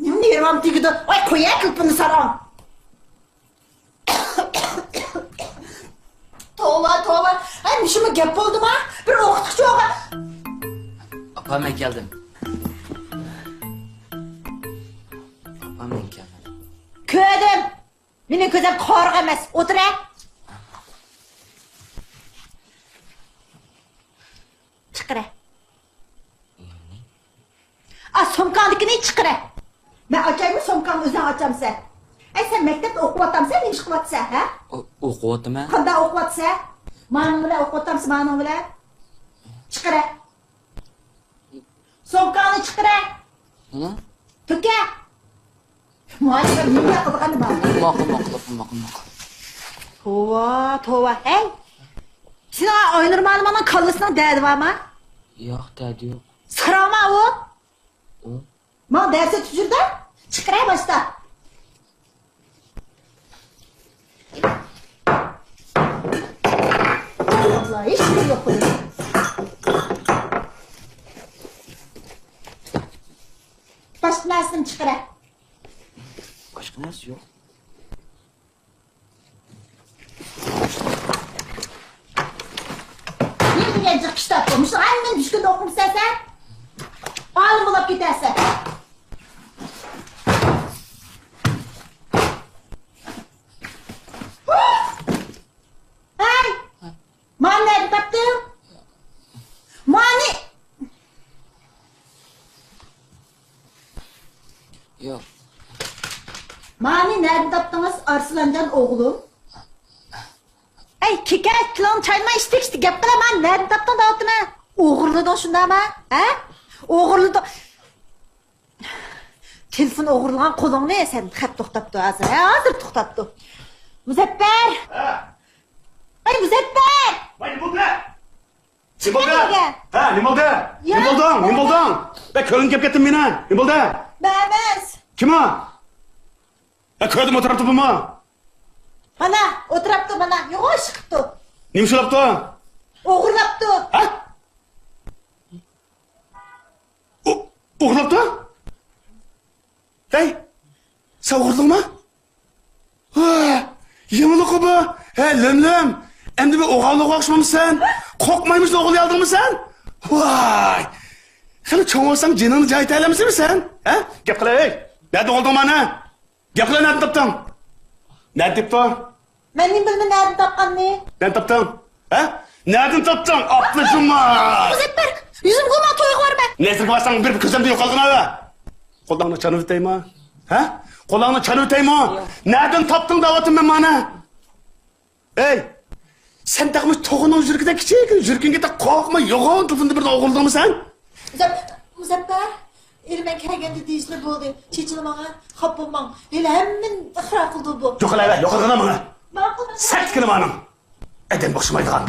نېمىنى يېرىۋام تېگىدۇ؟ ۋاي، قويە كۈلپىنى ساراڭ. توۋا، توۋا. ھەي، مۇشۇمۇ گەپ بولدىما؟ بىر ئوقۇتقۇچى ئوغا. ئاپا، مەن كەلدىم. ئاپا، مەن كەلدىم. كۆردۈم. مېنىڭ كۆزۈم قارىغۇ ئەمەس. ئولتۇرە. چىقىرە. ئا، سومكاڭدىكىنى چىقىرە. مەن ئاچايمۇ سومكاڭنى، ئۆزۈڭ ئاچامسەن؟ ئەي، سەن مەكتەپتە ئوقۇۋاتامسەن، نېمە ئىش قىلىۋاتىسەن، ھە؟ ئو-، ئوقۇۋاتىمەن. قانداق ئوقۇۋاتىسەن؟ مانىڭ بىلەن ئوقۇۋاتامسەن، مانىڭ بىلەن؟ چىقىرە. سومكاڭنى چىقىرە. نېمە؟ تۆكە. مۇئەللىم نېمە قىلغىنى بار؟ ماقۇل، ماقۇل، ماقۇل، ماقۇل. توۋا، توۋا. ھەي! سېنىڭ ئاينۇر مۇئەللىمنىڭ كاللىسىنىڭ دەردى بارمۇ؟ ياق، دەردى يوق. ساراڭمۇ ئۇ؟ ئۇ؟ ماڭا دەرس ئۆتۈپ يۈر-دە. چىقىرە باشتا. ھېچكىم يوق بۇنىڭ. باشقا نەرسىنى چىقىرە. باشقا نەرسە يوق. نېمە دېگەن جىق كىتاب بۇ؟ مۇشۇ ھەممىنى چۈشكۈندە ئوقۇمسەن سەن؟ ئالىم بولاپ كېتەرسەن. ھەي! مانى نەدىن تاپتىڭ؟ مانى! ياق. مانى نەدىن تاپتىڭىز، ئارسلانجان ئوغلۇم؟ ئەي، كېكەچ، تىلىڭنى چاينىماي ئىشتىك-ئىشتىك گەپ قىلە، مانى نەدىن تاپتىڭ دەۋاتىمەن. ئوغرىلىدىڭ شۇنداقمۇ؟ ھە؟ ئوغرىلىدىڭ. تېلېفون ئوغرىلىغان قولۇڭنى سەن، خەت توختاپتۇ ھازىر. ھە، ھازىر توختاپتۇ. مۇزەپپەر! ھە؟ ئەي، مۇزەپپەر! ۋاي، نېمە بولدى؟ نېمە بولدى؟ نېمە؟ ھە، نېمە بولدى؟ يا، نېمە بولدۇڭ؟ نېمە بولدۇڭ؟ بەك كۆڭلۈڭ كەپ كەتتىمۇ مېنىڭ. نېمە بولدى؟ مەن ئەمەس. كىم ئۇ؟ ھە، كۆردۈم، ئولتۇرۇپتۇ بۇمۇ. مانا، ئولتۇرۇپتۇ، مانا، يوغان ئىش قىپتۇ. نېمە ئىش قىپتۇ؟ ئوغرىلاپتۇ. ھە؟ ئو-، ئوغرىلاپتۇ؟ ھەي، سەن ئوغرىلىدىڭمۇ؟ ۋاي، يېڭىلىقى بۇ. ھە، لۆم-لۆم. ئەمدى بىر ئوغرىلىققا ئوخشىمامسەن؟ قورقمايمىز ئوغرىلىيالدىڭمۇ سەن؟ ۋاي. خېلى چوڭ بولساڭ جېنىڭنى جايىتالامسەن سەن؟ ھە؟ گەپ قىلە، ھەي. نەدە ئوغرىلىدىڭ مانا؟ گەپ قىلە، نەدىن تاپتىڭ؟ نەدە تېپتىڭ؟ مەن نېمە بىلىمەن نەدىن تاپقاننى؟ نەدىن تاپتىڭ؟ ھە؟ نەدىن تاپتىڭ؟ ئاپلا جۇما! مۇزەپپەر، يۈزۈمگە ئۇرما، تويغا بارىمەن. نەزىرگە بارساڭ بىر كۆزۈمدىن يوقالغىن ھە. قولۇڭنى چانىۋېتەيمۇ؟ ھە؟ قولۇڭنى چانىۋېتەيمۇ؟ نەدىن تاپتىڭ دەۋاتىمەن مانا. ئەي! سەن تېخىمۇ توخۇنىڭ يۈرىكىدەك كىچىك، يۈرىكىڭگە تېخى قورقما، يوغان تېلېفوندا بىرنى ئوغرىلىدىڭمۇ سەن؟ مۇزەپ-، مۇزەپپەر، ھېلى مەن كەلگەندە دېيىشلا بولدى. چېچىلماڭ، خاپا بولماڭ. ھېلى ھەممىنى ئىقرار قىلدى بۇ. يوقال ھەۋە، يوقالغىنا ماڭا. ماقۇل. سەتكىنى مانىڭ. ئادەمگە ئوخشىمايدىغان.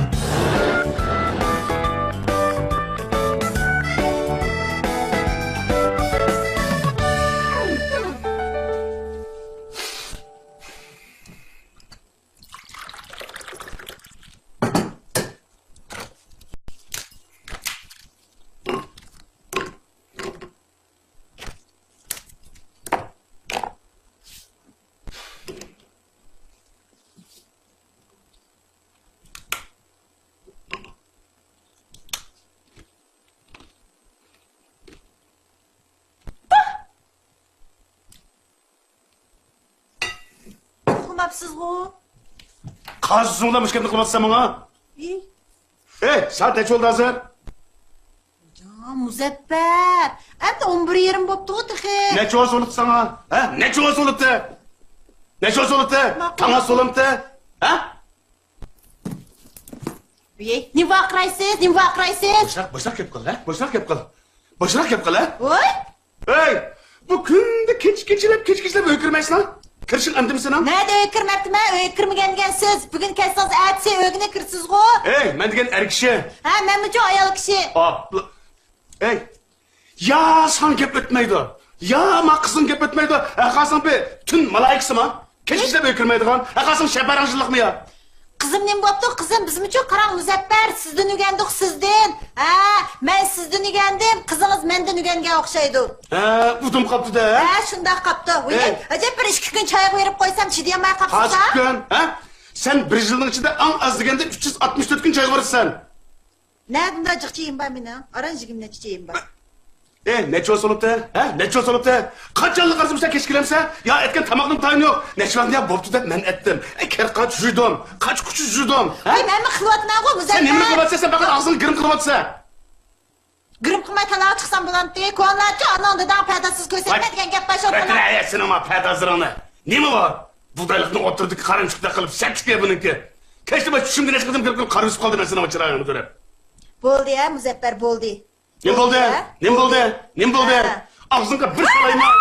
ئۇخلىماپسىزغۇ؟ قازا سۇڭلار مۇشۇ گەپنى قىلىۋاتىسەن ماڭا؟ ئى. ئەي، سائەت نەچچە بولدى ھازىر؟ يا مۇزەپپەر، ئەمدى ئون بىر يېرىم بوپتىغۇ تېخى. نەچچە بولسا بولۇپتۇ ساڭا؟ ھە؟ نەچچە بولسا بولۇپتۇ؟ نەچچە بولسا بولۇپتۇ؟ ماقۇل. تاڭ ئاتسا بولامتى؟ ھە؟ ئى، نېمە ۋارقىرايسىز؟ نېمە ۋارقىرايسىز؟ بوشراق، بوشراق گەپ قىل، ھە؟ بوشراق گەپ قىل. بوشراق گەپ قىل، ھە؟ ۋوي! ئەي، بۇ كۈندە كېچە كېچىلەپ، كېچە كېچىلەپ ئۆيگە كىرمەيسىلەر؟ كىرىشىڭ ئەمدىمۇ سېنىڭ؟ نەدە ئۆيگە كىرمەپتىمەن؟ ئۆيگە كىرمىگەن دېگەن سىز. بۈگۈن كەلسىڭىز، ئەتىسى ئۆيگىنى كىرىسىزغۇ؟ ئەي، مەن دېگەن ئەر كىشى. ھە، مەنمۇچۇ ئايال كىشى. ئاپلا-، ئەي، يا ساڭا گەپ ئۆتمەيدۇ، يا ما قىزنىڭ گەپ ئۆتمەيدۇ. ھەرقايسىڭ بىر تۈن مالايىكىسىما؟ كەچ كېچىلەپ ئۆيگە كىرمەيدىغان، ھەرقايسىڭ شەپەرەڭ جىللىقمۇ يا؟ قىزىم نېمە بوپتۇ؟ قىزىم، بىزمۇچۇ قاراڭ مۇزەپپەر، سىزدىن ئۆگەندۇق، سىزدىن. ھە، مەن سىزدىن ئۆگەندىم، قىزىڭىز مەندىن ئۆگەنگەن ئوخشايدۇ. ھە، ئۇدۇم قاپتۇ-دە. ھە، شۇنداق قاپتۇ. ۋىي، ئەي. ئەجەب بىر ئىككى كۈن چايغا بېرىپ قويسام، چىدىيالماي قاپسىز-دە. قاچقۇ كۈن، ھە؟ سەن بىر يىلنىڭ ئىچىدە ئەڭ ئاز دېگەندە ئۈچ يۈز ئاتمىش تۆت كۈن چايغا بارىسەن. نەدە ئۇنداق جىق چېيىم بار مېنىڭ؟ ئاران يىگىرمە نەچچە چېيىم بار. ئەي، نەچچە بولسا بولۇپتۇ؟ ھە؟ نەچچە بولسا بولۇپتۇ؟ قاچانلا قارىسام سەن كەچ كېلەمسەن؟ يا ئەتكەن تاماقنىڭ تايىنى يوق. نەچچە ۋاقىت يا بوپتۇ دەپ مەن ئەتتىم. ئەي، كىر قاچ يۈردۈم. قاچ-قۇچ يۈردۈم. ھە؟ ۋاي، مەنمۇ قىلىۋاتىمەنغۇ مۇزەپپەر. سەن نېمە قىلىۋاتىسەن؟ سەن پەقەت ئاغزىڭنى گىرىم قىلىۋاتىسەن. گىرىم قىلماي تالاغا چىقسام بولامتى؟ كونىلارچە ئاناڭ داداڭ پەردازسىز كۆرسەتمە دېگەن گەپ بار شۇ. ئۆتۈرە، ئەي، سېنىڭ ما پەردازلىرىڭنى. نېمە بار؟ بۇغدايلىقنىڭ ئوتتۇرىدىكى قارا ئۈچۈكتەك قىلىپ سەككىچە بۇنىڭكى. كەچتە بىر چۈشۈمگە نەچچە قېتىم كىرىپ، كىرىپ قارا يۈزۈپ قالدىم مەن سېنىڭ چىرايىڭنى كۆرۈپ. بولدى ھە، مۇزەپپەر، بولدى. نېمە بولدى؟ بولدى ھە؟ نېمە بولدى؟ نېمە بولدى؟ ھە. ئاغزىڭغا بىر سالايمەن.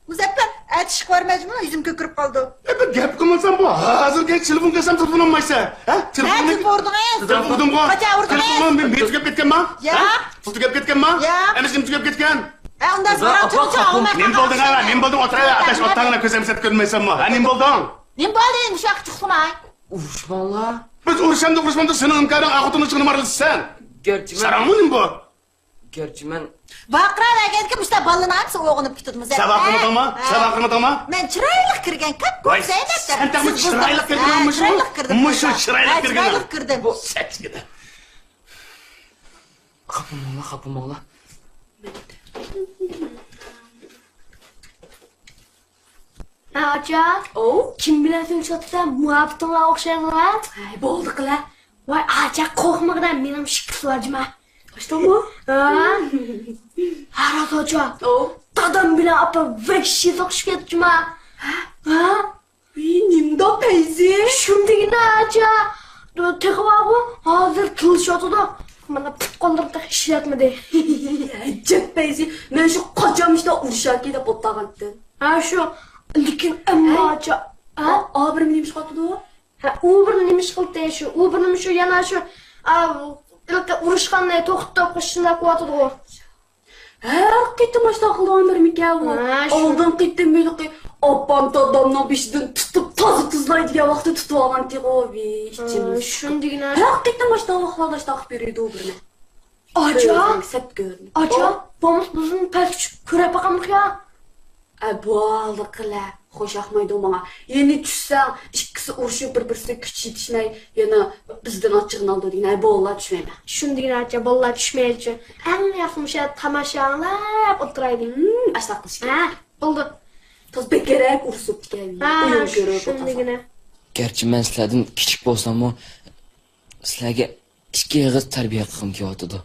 مۇزەپپەر، ئەتە ئىشقا بارمايدىغان يۈزۈم كۆكىرىپ قالدى. ئە، بىر گەپ قىلمىسام بۇ. ھازىرغىچە تېلېفون قىلسام تېلېفون ئالمايسەن. ھە؟ تېلېفون ھە، ئالمايسەن. تېلېفون ئۇردۇڭىز. تېلېفون ئۇردۇمغۇ. قاچان ئۇردىڭىز؟ تېلېفون مەن، مەن تۈگەپ كەتكەنما؟ ياق. ھە؟ پۇل تۈگەپ كەتكەنما؟ ياق. ئەمىسە نېمە تۈگەپ كەتكەن؟ ھە، ئۇنداق زاراڭ چىققۇچە ئاڭلىماي قالدىڭىز. نېمە بولدۇڭ ھە؟ نېمە بولدۇڭ؟ ئوتۇراۋەر، ئاداش، ئوتاڭغا كۆز ھەمسەت كۆرمەيسەنمۇ؟ ھە، نېمە بولدۇڭ؟ نېمە بولدى؟ مۇشۇ ۋاقىت چۇخلىماي. ئۇرۇشماڭلار. بىز ئۇرۇشامدۇق، ئۇرۇشمامدۇق، سېنىڭ ئىنكارىڭ ئاخۇتۇڭنىڭ چىقىنى مارىلىسىسەن. گەرچە مەن ساراڭمۇ نېمە بۇ؟ گەرچە مەن ۋارقىراۋەرگەندىكىن مۇشۇنداق بالىلارنىڭ ھەممىسى ئويغىنىپ كېتىدۇ، مۇزەپپەر. سەن ۋارقىرىمىدىڭمۇ؟ ھە. سەن ۋارقىرىمىدىڭمۇ؟ مەن چىرايلىق كىرگەن، كاككۇك ۋاي، زەينەپ دەپ. سەن تېخىمۇ سىز چىرايلىق كىرگەن ھە، مۇشۇ؟ چىرايلىق كىردىم مۇشۇ مۇشۇ. چىرايلىق ھە، كىرگەن. چىرايلىق كىردىم. بۇ سەتكىدە. خاپا بولماڭلار، خاپا بولماڭلار. ھە، ئاچا. ئوۋ. كىم بىلەن سۆزلىشىۋاتىسەن؟ مۇھەببىتىڭلار ئوخشايدۇ ھە؟ ھەي، بولدى قىلە. ۋاي، ئاچا، قورقمىغىنا، مېنىڭ ئىككىسى بار جۇما. قاچتىڭمۇ؟ ھە. ھە، راست ئاچا. ئوۋ. دادام بىلەن ئاپام ۋەھشىي سوقۇشۇپ كەتتى جۇما. ھە؟ ھە؟ ۋىي، نېمىنداق پەيزى؟ شۇندىگىنە ئاچا. تېخى بارغۇ، ھازىر تىللىشىۋاتىدۇ. مانا پۇت-قوللىرىم تېخى ئىشلەتمىدى. ئەجەب پەيزى، مەن شۇ قاچان مۇشۇنداق ئۇرۇشاركى دەپ ئولتۇرغانتىم. ھە، شۇ. لېكىن ئەمما ھەي؟ ئاچا. ھە؟ ئا، ئا بىرنى نېمە ئىش قىلىۋاتىدۇ؟ ھە، ئۇ بىرنى نېمە ئىش قىلدى؟ شۇ، ئۇ بىرنىمۇ شۇ، يەنە شۇ، ئا، ھېلىقى ئۇرۇشقاننى توختىتىپ قويۇشنى قىلىۋاتىدىغۇ. ھەر قېتىم ئاشۇنداق قىلىدىغان بىرمىكەن ئۇ. ھە، شۇ. ئالدىنقى قېتىم ھېلىقى ئاپام دادامنىڭ بېشىدىن تۇتۇپ تازا تۇزلايدىغان ۋاقتى تۇتۇۋالغانتىغۇ، ۋىي، ئىچىم ھە، يۇتۇق. شۇندىگىنە. ھەر قېتىم ئاشۇنداق ۋاقىتلاردا ئاشۇنداق قىلىپ يۈرىدۇ بىرنى. ئاچا. كۆزۈڭ سەت كۆرۈنۈپ. ئاچا، بولمىسا بىزمۇ پەس چۈشۈپ كۆرۈپ باقامدۇق يا؟ ئە، بولدى قىلە، خوش ياقمايدۇ ماڭا. يەنە چۈشسەڭ، ئىككىسى ئۇرۇشۇپ، بىر-بىرسىگە كۈچ يېتىشمەي، يەنە بىزدىن ئاچچىقىنى ئالىدۇ دېگىن. ئە، بوللا، چۈشمەيمەن. شۇندىگىنە ئاچا، باللا، چۈشمەيلىچۇ. ئەڭ ياخشى مۇشۇ يەردە تاماشا ئاڭلاپ ئولتۇرايلى. ھىم، ئاشۇنداق قىلىش كېرەك. ھە، بولدى. تازا بەكرەك ئۇرۇشۇپتىكەن. ھە، ئويۇن كۆرۈپ شۇندىگىنە. گەرچە مەن سىلەردىن كىچىك بولساممۇ، سىلەرگە ئىككى ئېغىز تەربىيە قىلغۇم كېلىۋاتىدۇ.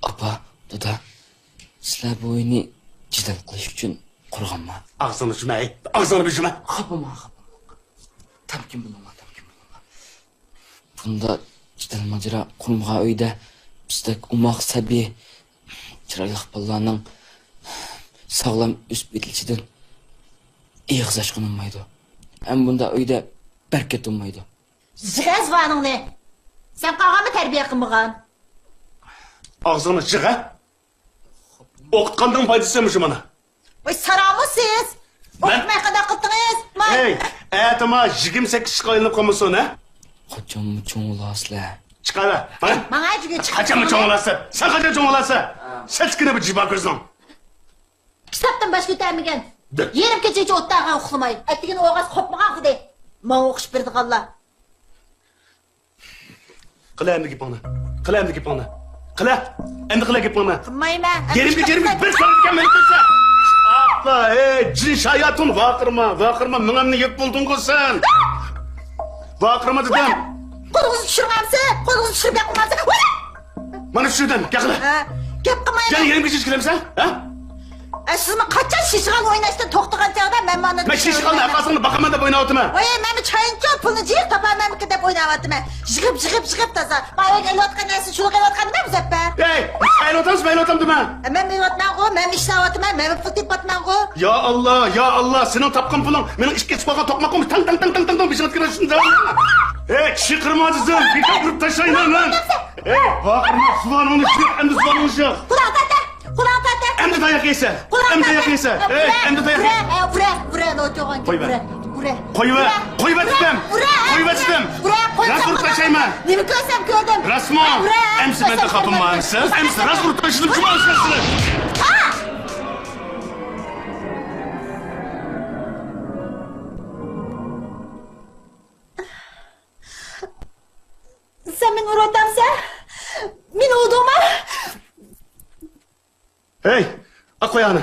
ئاپا، دادا، سىلەر بۇ ئۆينى جېدەل قىلىش ئۈچۈن قۇرغانما؟ ئاغزىڭنى يۇمە، ھەي! ئاغزىڭنى بىر يۇمە! خاپا بولماڭ، خاپا بولماڭ. تەمكىن بولۇڭلار، تەمكىن بولۇڭلار. بۇنداق جېدەل ماجىرا قۇرمىغان ئۆيدە بىزدەك ئوماق سەبىي، چىرايلىق بالىلارنىڭ ساغلام ئۆسۈپ يېتىلىشىدىن ئېغىز ئاچقىلى بولمايدۇ. ھەم بۇنداق ئۆيدە بەرىكەت بولمايدۇ. يىغ زۇۋانىڭنى! سەن قالغانمۇ تەربىيە قىلمىغان؟ ئاغزىڭنى يىغ ھە! ئوقۇتقاندىن پايدىسى مۇشۇ مانا. ۋاي ساراڭمۇ سىز؟ مەن ئوقۇتماي قانداق قىلدىڭىز؟ ماي. ھەي، ئەتىما يىگىرمە سەككىز ئىشقا ئايلىنىپ قالمىسۇن ھە! قاچانمۇ چوڭ بولارسىلەر؟ چىقاۋەر! ماڭا! ماڭا جۈگە چىق! قاچانمۇ چوڭ بولارسەن؟ سەن قاچان چوڭ بولارسەن؟ سەتكىنە بىر جىبا كۆزۈڭ! كىتابتىن باش كۆتەرمىگەن. دە. يېرىم كېچىگىچە ئولتۇرغان ئۇخلىماي. ئەتىگىنى ئوغاز قوپمىغان خۇدى. ماڭا ئوقۇش بېرىدىغانلار. قىلە ئەمدى گېپىڭنى. قىلە ئەمدى گېپىڭنى. قىلە. ئەمدى قىلە گېپىڭنى. قىلمايمەن. يېرىم كېچە، يېرىم كېچە بىر سائەتكە مېنى كۆرسە. ئاپلا، ئەي، جىن شاياتۇن، ۋارقىرىما، ۋارقىرىما، مېڭەمنى يەپ بولدۇڭغۇ سەن. ۋارقىرىما دېدىم. قولىڭىزنى چۈشۈرمەمسىز؟ قولىڭىزنى چۈشۈرۈپ گەپ قىلمامسىز؟ مانا چۈشۈردۈم، گەپ قىلە. ھە، گەپ قىلمايمەن. يەنە يېرىم كېچە كېلەمسەن؟ ھە؟ ئە، سىزمۇ قاچان شىشىغان ئويناشتىن توختىغان چاغدا مەن مانا مەن شىشىغاننى ئەقاسىڭنى باقىمەن دەپ ئويناۋاتىمەن. ۋاي، مەنمۇ چاينى چوپۇلنى جىق تاپالمامىكىن دەپ ئويناۋاتىمەن. يىغىپ، يىغىپ، يىغىپ تازا. باياقى ئېلىۋاتقان نەرسىنى شۇلۇق ئېلىۋاتقان نېمە مۇزەپپەر؟ ھەي، ئېلىۋاتامسىز، ئېلىۋاتامدىمەن. مەن ئېلىۋاتمانغۇ، مەن ئىشلەۋاتىمەن، مەن پۇل تېپىۋاتمانغۇ. يا ئاللا، يا ئاللا، سېنىڭ تاپقان پۇلۇڭ مېنىڭ ئىككى ئېسىپ قالغان توقماققىمۇ تاڭ، تاڭ، تاڭ، تاڭ، تاڭ، تاڭ بېشىڭغا تىكىلىپ شۇنداق. ھەي، چىقىرما دېسەم، بىكار ئۇرۇپ تاشلايمەن مەن. ھەي، ۋارقىرىما، زۇۋانىڭنى چىق، ئەمدى زۇۋانىڭنى چىق. قۇلاق تارتە، قۇلاق تارتە. ئەمدى تاياق يەيسەن. قۇلاق ئەمدى تاياق يەيسەن. ھەي، ئەمدى تاياق يەيسەن. ئۇرە، ئۇرە، ئۇرە، ئۇرە، قويۇۋەر. ئۇرە. قويۇۋەر. قويۇۋەر دېدىم. ئۇرە. قويۇۋەر دېدىم. ئۇرە، قويۇۋەر. راست ئۇرۇپ تاشلايمەن. نېمە كۆرسەم كۆردۈم. راستمۇ؟ ئەمسە مەندىن خاپىمۇ ئەمسە؟ ئەمسە راست ئۇرۇپ تاشلىدىم جۇما سىلەرنى. سەن مېنى ئۇرۇۋاتامسەن؟ مېنى ئۇردۇڭمۇ؟ ھەي، ئاق قوياقنى.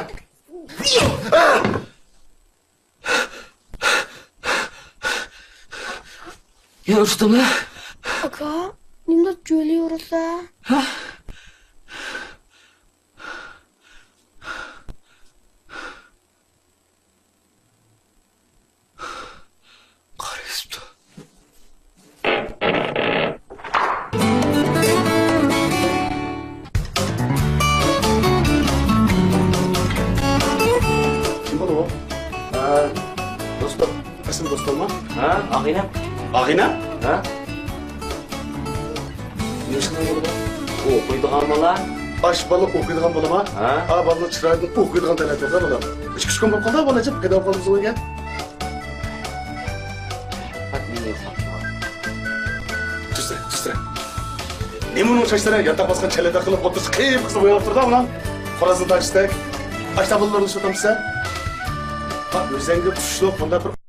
يەنە ئۇرۇشتۇڭمۇ؟ ئاكا، نېمىنداق جۆلىيىۋۇرىسەن؟ ھە؟ قارىسىپتۇ. ئاغىنەم؟ ئاغىنەم؟ ھە؟ نېمە ئىشقىلىپ بولىدۇ؟ ئوقۇيدىغان بالا. ئاش بالا ئوقۇيدىغان بالىما؟ ھە؟ ئا بالىنىڭ چىرايىدىن ئوقۇيدىغان دەرەت بار بالام. ئىككى ئۈچ كۈن بولۇپ قالدى، بالىجان، پەيدا بولۇپ قالدى بىزگە. پەقەت مېنى ياساپ تۇرغان. تۈزرە، تۈزرە. نېمە ئۇنىڭ چاچلىرى؟ ياتاق باسقان چەللىدەك قىلىپ ئولتۇرسا، قىپقىزىل بويىلىپ تۇرىدۇ ئۇنىڭ. خورازنىڭ تاجىدەك. ئاشتا بالىلارنى ئىشلىتەمسەن؟ ھا، ئۆزەڭگە تۇشلۇق بۇنداق بىر